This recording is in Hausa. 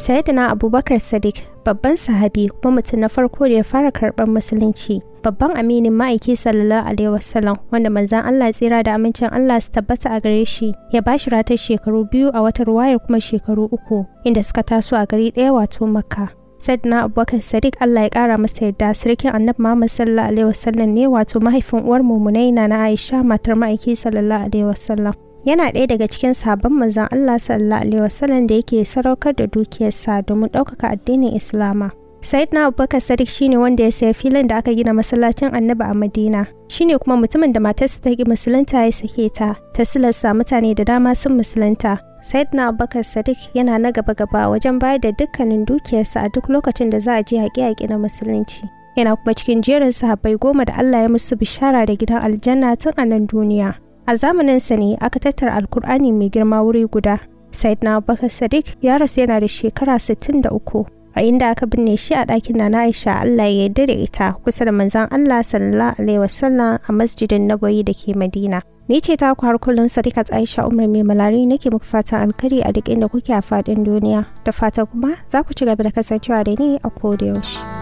Sayyidina Abubakar Sadiq babban sahabi kuma mutum na farko da ya fara karɓar musulunci. Babban aminin ma'aiki sallallahu alaihi wasallam wanda manzon Allah tsira da amincin Allah su tabbata a gare shi ya bashi ratar shekaru 2 a wata ruwayar kuma shekaru 3 inda suka taso a gari ɗaya wato Makka. Sayyidina Abubakar Sadiq Allah ya kara masa yadda sirkin Annabi Muhammad sallallahu alaihi wasallam ne wato mahaifin uwar mumunai na Aisha matar ma'aiki sallallahu alaihi wasallam. Yana ɗaya daga cikin sabon manzon Allah sallallahu alaihi wasallam da yake sadaukar da dukiyarsa domin ɗaukaka addinin Islama. Sayyidina Abubakar Sadiq shine wanda ya saya filin da aka gina masallacin Annabi a Madina. Shine kuma mutumin da matarsa ta ki musulunta ya sake ta, ta silasta mutane da dama sun musulunta. Sayyidina Abubakar Sadiq yana na gaba-gaba wajen bayar da dukkanin dukiyarsa a duk lokacin da za a je yaƙe-yaƙe na musulunci. Yana kuma cikin jerin sahabbai 10 da Allah ya musu bishara da gidan aljanna tun a nan duniya. A zamaninsa ne aka tattara Alkur'ani mai girma wuri guda. Sayyidina Abubakar Sadiq ya rasu yana da shekara 63. A inda aka binne shi a ɗakin Nana Aisha Allah ya yarda da ita kusa da manzon Allah sallallahu alaihi wasallam a masjidin Nabawi da ke Madina. Ni ce ta ku har kullum Sadiqat Aisha Umar mai malari nake muku fatan alkhairi a duk inda kuke a faɗin duniya. Da fatan kuma za ku ci gaba da kasancewa da ni a koda yaushe.